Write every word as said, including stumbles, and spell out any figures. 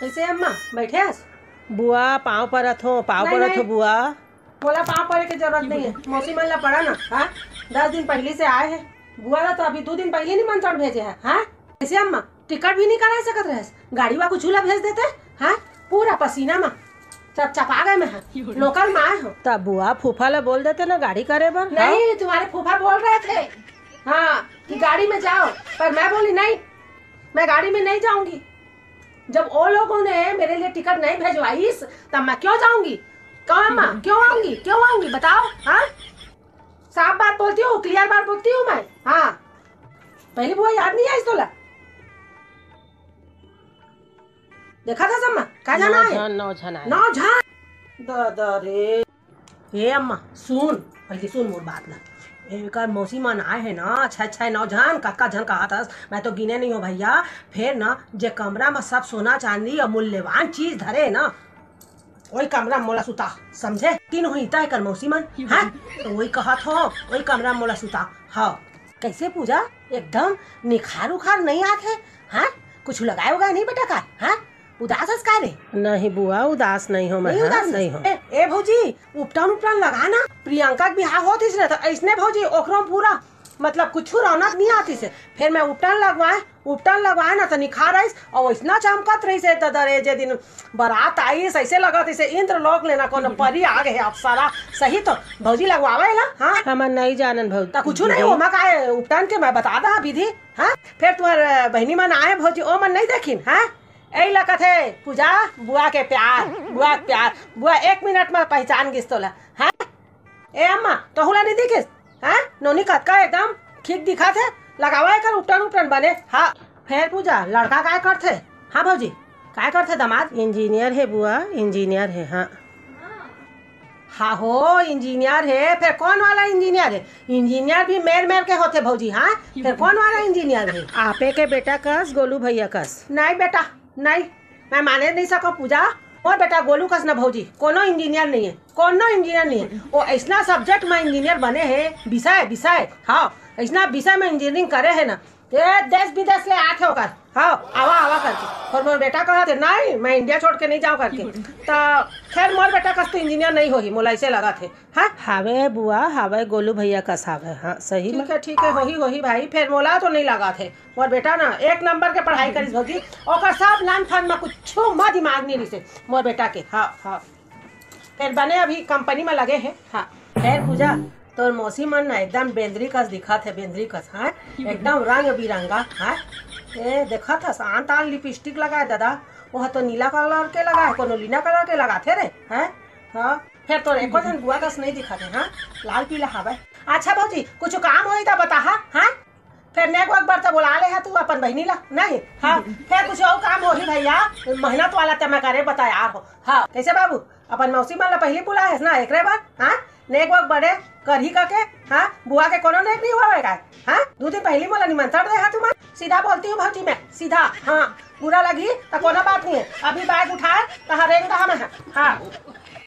कइसे अम्मा, बइठे हस? बुआ, पाँव परत हों, पाँव नहीं, परत हों नहीं। बुआ। मोला पाँव परे के जरूरत नहीं हे, मौसी मन ला परा ना। हाँ, दस दिन पहिली से आए हे बुआ ला, तो अभी दू दिन पहिली निमंत्रण भेजे हे। हाँ, कइसे अम्मा, टिकट भी नहीं करा सकत रहेस, गाड़ी वा कुछु ला भेज देते। हाँ, पूरा पसीना मा चपचपा गए मैं, हाँ। लोकल मा आए हों। तब बुआ फूफा ला बोल देते ना गाड़ी करे बर, हाँ? नहीं, तुम्हारे फूफा बोल रहे थे, हाँ, कि गाड़ी में जाओ, पर मैं बोली नहीं, मैं गाड़ी में नहीं जाऊंगी। जब वो लोगों ने मेरे लिए टिकट नहीं भेजवाइस, तब मैं क्यों जाऊंगी? क्यों अम्मा, क्यों आऊंगी, क्यों आऊंगी, बताओ। हाँ, साफ बात बोलती हूँ, क्लियर बात बोलती हूँ मैं। हाँ, पहिली बुआ याद नहीं आइस तोला? देखा था सम्मा, का जाना नौ हे? झन, नौ झन आए। नौ झन। दादा रे। ए अम्मा, सुन, पहिली सुन मोर बात ला। एकर मौसी मन आए हे ना, छह, छह, नौ झन, कतका झन कहा थस, मैं तो गिने नहीं हों भइया। फेर ना, जे कमरा में सब सोना चांदी अउ मूल्यवान चीज धरे हे ना, ओही कमरा में मोला सुता, समझे? तीन होही ता एकर मौसी मन, हाँ? तो ओही कहत हों, ओही कमरा में मोला सुता। हाँ। कइसे पूजा, एकदम निखार उखार नहीं आत हे, हाँ? कुछु लगाए उगाए नहीं बेटा का, हाँ? उदास हस का रे? नहीं बुआ, उदास नहीं हों मैं, नहीं हाँ, उदास हस? नहीं हों। ए, ए भौजी, उपटन उपटन लगा ना, प्रियंका के बिहाव होतिस ना, तो अइसने भौजी, ओकरो में पूरा, मतलब, कुछु रौनक नहीं आतिस हे। फेर मैं उपटन लगवाए, उपटन लगवाए ना, तो निखार आइस, अउ अइसना चमकत रहिस हे, दादा रे, जे दिन बरात आइस, अइसे लगत रहिस हे, इंद्रलोक ले ना कोनो परी आ गे हे, अप्सरा। सही तो, भौजी लगवावे ला, हाँ? हमन नहीं जानन भौजी। त कुछु नहीं, ओमा का हे, उपटन के मैं बता दा विधि, हाँ? फेर तुम्हार, अ, बहिनी मन आए भौजी, ओ मन नहीं देखिन, हाँ? एही ला कथे पूजा, बुआ के प्यार, बुआ के प्यार। बुआ एक मिनट में पहचान गिस तोला, हाँ? ए अम्मा, तोहू ला नहीं दिखिस? हाँ? नोनी कतका एकदम ठीक दिखत हे। लगावा एकर उपटन उपटन बने। हाँ। फेर पूजा, लड़का काय करथे? हाँ भौजी, काय करथे दामाद? इंजीनियर हे बुआ, इंजीनियर हे, हाँ। हाँ हो, इंजीनियर हे। फेर कौन वाला इंजीनियर हे? इंजीनियर भी मेर मेर के होथे भौजी, हाँ? फेर कौन वाला इंजीनियर हे? आपे के बेटा कस, गोलू भैया कस। नहीं बेटा, नहीं, मैं माने नहीं सकों पूजा। मोर बेटा गोलू कस ना भौजी, कोनो इंजीनियर नहीं हे, कोनो इंजीनियर नहीं हे। वो अइसना सब्जेक्ट में इंजीनियर बने हे, विषय, विषय, हाँ, अइसना विषय में इंजीनियरिंग करे हे ना, ये देश विदेश ले आथे ओकर, हाँ, आवा, आवा करके। अउ मोर बेटा कहत हे, "नहीं, मैं इंडिया छोड़ के नहीं जाऊँ" करके। त खैर, मोर बेटा कस तो इंजीनियर नहीं होही, मोला अइसे लगत हे। हाँ? हावे बुआ, हावे, गोलू भैया कस हावे। हाँ, सही में। ठीक हे, ठीक हे, होही, होही भाई। फेर मोला तो नहीं लगत हे। मोर बेटा ना एक नंबर के पढ़ाई करिस भौजी, ओकर सब लन फन में कुछू म दिमाग नहीं रिहिसे मोर बेटा के। हाँ, हाँ। फेर बने अभी कंपनी में लगे हे। हाँ। फेर पूजा, तोर मौसी मन ना एकदम बेंदरी कस दिखत हे, बेंदरी कस, हाँ? एकदम रंग बिरंगा, हाँ? ए, देखत हस, आन तान लिपस्टिक लगाए दादा, वो तो नीला कलर के लगाए, कोनो लीला कलर के लगाथे रे, हाँ? हाँ। फेर तोर एको झन बुआ कस नहीं दिखत हे, हाँ? लाल पीला हावय। अच्छा भौजी, कुछ काम होही त बताहा, हाँ? फेर नेग वग बर त बोला ले हा तू अपन बहिनी ला, नहीं? हाँ, फेर कुछ अउ काम होही भैया, मेहनत वाला ते मैं करे बतायार हों। हाँ, कइसे बाबू, अपन मौसी मन ला पहिली बुलाए हस ना एकरे बर, हाँ? नेग वग बड़े करही कके, हाँ? बुआ के कोनो नेग नहीं हुआ काय? हाँ? दू दिन पहिली मोला निमंत्रण दे हा तुमन, सीधा बोलती हूँ भौजी मैं, सीधा, हाँ? बुरा लगही त कोनो बात नहीं हे, अभी बैग उठाए त हरेंग रहा मैं, हाँ?